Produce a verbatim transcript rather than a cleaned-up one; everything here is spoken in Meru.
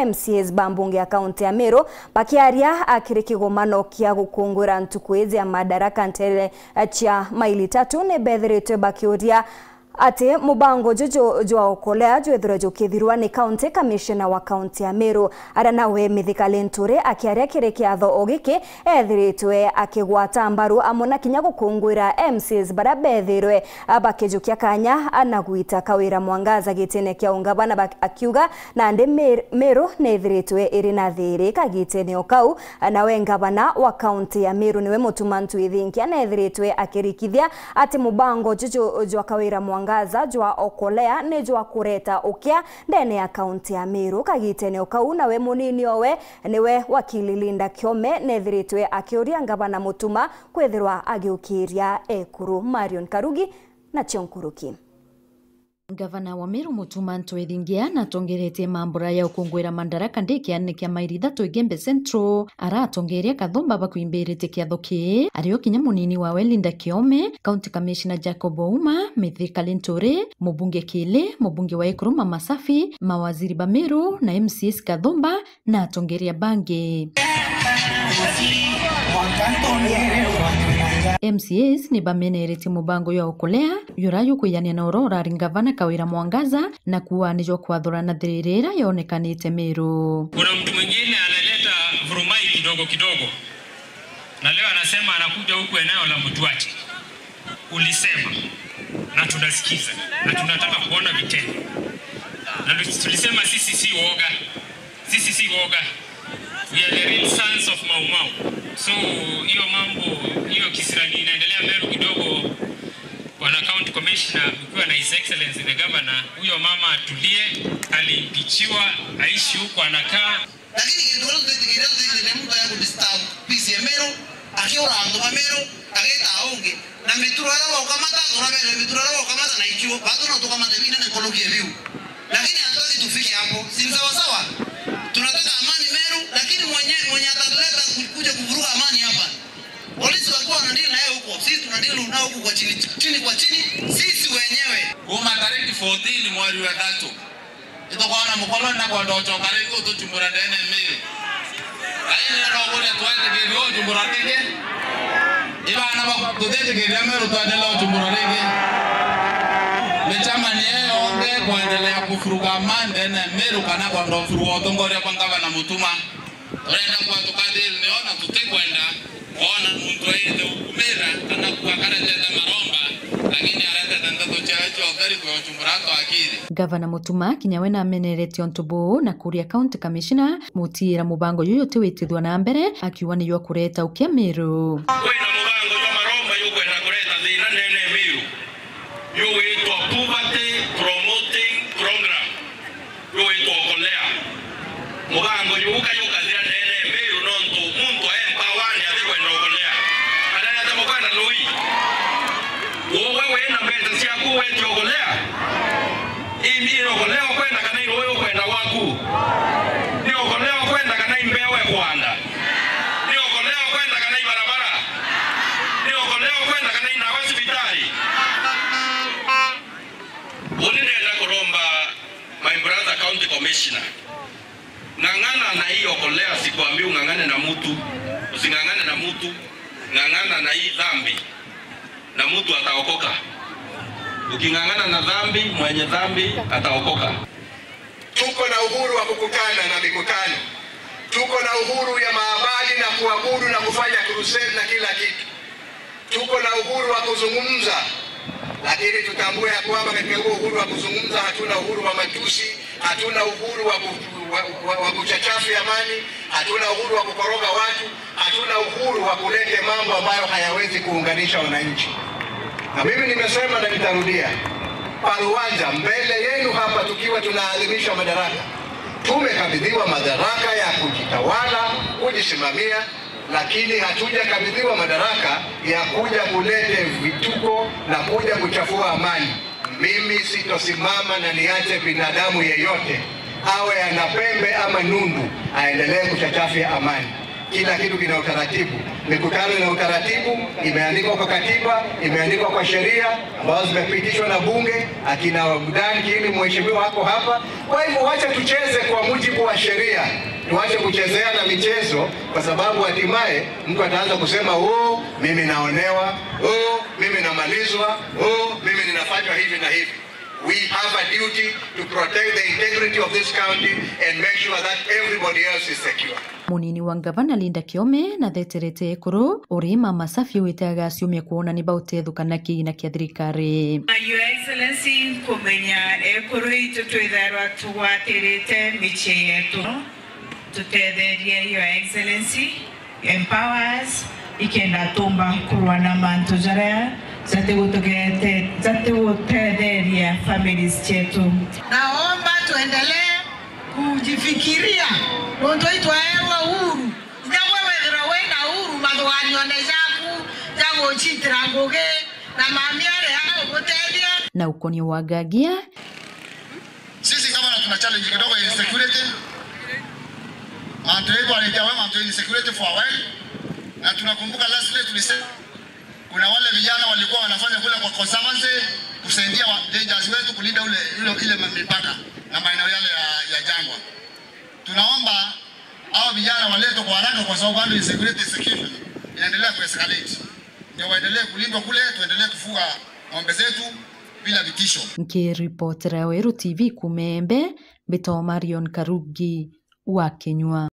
M C As ba mbunge ya kaunti ya Meru bakiaria akiri kigomano kia gukungwira ntuku iji ya Madaraka ntere cia maili tatu, ni bethiritwe bakiuria ati mubango juju jwa okolea jwithirwe jukithirwa ni County Commissioner wa kaunti ya Meru, aria nawe Mithika Linturi akiaria kiri kiatho o giki ethiritwe akigwata mbaru amwe na kinya gukungwira M C As baria bethirwe bakijukia kanya na gwita Kawira Mwangaza gitine kia ungavana, bak-, akiuga nandi Mer-, Meru nithiritwe iri na thiri kagitene o kau. Nawe ngavana wa kaunti ya Meru niwe Mutuma M'Ethingia nethiritwe akirikithia ati mubango juju jwa Kawira Mwangaza jwa okolea ni jwa kureta ukia ndene ya kaunti ya Meru. Kagitene o kau nawe munini owe niwe wakili Linda Kiome nethiritwe akiuria ngavana Mutuma kwithirwa agiukiria ekuru. Marion Karugi nacio nkuruki. Ngavana wa Meru Mutuma M'Ethingia natongeretie mambura ya ukungwira Madaraka ndi kianene kia maili ithatu Igembe Central, aratongeria Kathumba bakuimbiritie kiatho kii, ario kinya munini wawe Linda Kiome, County Commissioner Jacob Ouma, Mithika Linturi, mubunge Kili, mubunge wa Ekuru Mama Safi, mawaziri ba Meru na M C As Kathumba na atongeria bangi. M C As ni bameneretie mubango jwa okolea jura jukwijania na ura urari ngavana Kawira Mwangaza na kuuga ni jwa kwathura na thirira iria yonekanite Meru. Kuna mtu mwingine analeta vurumai kidogo kidogo, na leo anasema anakuja huku eneo la Mtwati. Ulisema na tunasikiza na tunataka kuona vitendo, na tulisema sisi si woga, sisi si woga, we are the real sons of Mau Mau. So hiyo mambo, hiyo kisirani inaendelea Meru kidogo. Bwana County Commissioner, ukiwa na His Excellency the Governor, huyo mama atulie, alimpichiwa, aishi huko anakaa. Lakini kintu kiria tutitikiria, tutithirie muntu ya kudisturb peace ya Meru, akiura antu ba Meru, agita ungi. Na mituro iria baukamata, turabere mituro iria baukamata na icio, bado no tukamate binene nkuruki ya biu. Lakini hatutaki tufike hapo. Si ni sawa sawa? Tunataka amani Meru, lakini mwenye, mwenye atatuleta ku-, kuja kuvuruga amani hapa, polisi wakiwa wanadeal na yeye huko, sisi tunadeal nao huku kwa chini, chini kwa chini, sisi wenyewe. Kuma tarehe fourteen mweri wa tatu, itukwona mukoloni na kwenda ucoka ringi utuchumbura ndene Meru. Ai, ni no bure twetikiria uchumbura ringi? Ibana ba tutetikiria Meru twendelee uchumbura ringi? Michama ni iyo yonthe kwendelea kufuruga amani ndene Meru kana kwenda ufuruga utongoria bwa ngavana Mutuma. Turenda kwa tukathiria nio na tutikwenda kwona muntu aite ukumira kana kuakaretete maromba, lakini aretete ndeto ciawe cia utheri kwi uchumbura antu akiri. Ngavana Mutuma kinya we nameneretie untu buu na kuria County Commissioner mutiira mubango juju utiwitithua na mbere, akiuga ni jwa kureta ukia Meru. Kwina mubango jwa maromba jukwenda kureta thina ndene Meru, jugwitwa Poverty Promoting Program. Jugwitwa Okolea. Mubango juka jukathira ndene Meru nontu muntu aempower ni atikwenda Okolea. Kana ni ati mukwenda lui? Uwe wina mbeca ciaku weti Okolea? Imi ni Okolea ukwenda kana i rui ukwenda gwaku? Ni Okolea ukwenda kana i mbeu ekwanda? Ni Okolea ukwenda kana i barabara? Ni Okolea ukwenda kana i ndawa cibitari? Uni ndenda kuromba My brother County Commissioner, ng'ang'ana na hii Okolea, sikwambii ung'ang'ane na mtu, using'ang'ane na mtu, ng'ang'ana na hii dhambi na mtu ataokoka. Uking'ang'ana na dhambi, mwenye dhambi ataokoka. Tuko na uhuru wa kukutana na mikutano. Tuko na uhuru ya maabadi na kuabudu na kufanya crusade na kila kitu. Tuko na uhuru wa kuzungumza, lakini tutambue ya kwamba katika huo uhuru wa kuzungumza hatuna uhuru wa matusi, hatuna uhuru wa ku-, wa, wa, wa kuchachafu amani, hatuna uhuru wa kukoroga watu, hatuna uhuru wa kulete mambo ambayo hayawezi kuunganisha wananchi. Na mimi nimesema na nitarudia, Paruwanja, mbele yenu hapa tukiwa tunaadhimisha madaraka, tumekabidhiwa madaraka ya kujitawala, kujisimamia, lakini hatujakabidhiwa madaraka ya kuja kulete vituko na kuja kuchafua amani. Mimi sitosimama na niache binadamu yeyote, awe ana pembe ama nundu, aendelee kuchachafya amani. Kila kitu kina utaratibu, mikutano ina utaratibu, imeandikwa kwa katiba, imeandikwa kwa sheria ambazo zimepitishwa na bunge. Akina Dan Kiili, mheshimiwa, wako hapa. Kwa hivyo, wacha tucheze kwa mujibu wa sheria. Tuache kuchezea na michezo, kwa sababu hatimaye mtu ataanza kusema, "Oh, mimi naonewa, oh, mimi namalizwa, oh, mimi ninafanywa hivi na hivi." We have a duty to protect the integrity of this county and make sure that everybody else is secure. Munini wa ngavana Linda Kiome natheterete ekuru uri Mama Safi wite agaciumia kwona ni bautethuka na kiina kia thirikari. Your Excellency, nkumenya ekuru itu twithairwa tugwatirite micii yetu. Tutetherie, Your Excellency, empower us, ikenda tumba kurwa na mantu jaria jatigutugete-, jatigutetheria families cietu. Naomba tuendelee kujifikiria, nontu itwaerwa uhuru. Inya gwe wethirwa wina uhuru, mathuganyone jaku jagucitira ngugi na mami aria agugutethia. Na ukonia wa Gagia, Sisi kama na tuna challenge kidogo ya insecurity. Mantu yetu walitia wema mantu ya insecurity for a while. Na tunakumbuka last year tulisema kuna wale vijana walikuwa wanafanya kule kwa conservancy kusaidia wa rangers wetu kulinda ule, ule, ile mipaka na maeneo yale ya, ya jangwa. Tunaomba hao vijana waletwe kwa haraka kwa sababu bado insecurity, security inaendelea kuescalate. Ndio waendelee kulindwa kule, tuendelee kufuga ng'ombe zetu bila vitisho. Nkiripotera Weru T V kuuma Embu, mbitwa Marion Karugi wa Kinyua.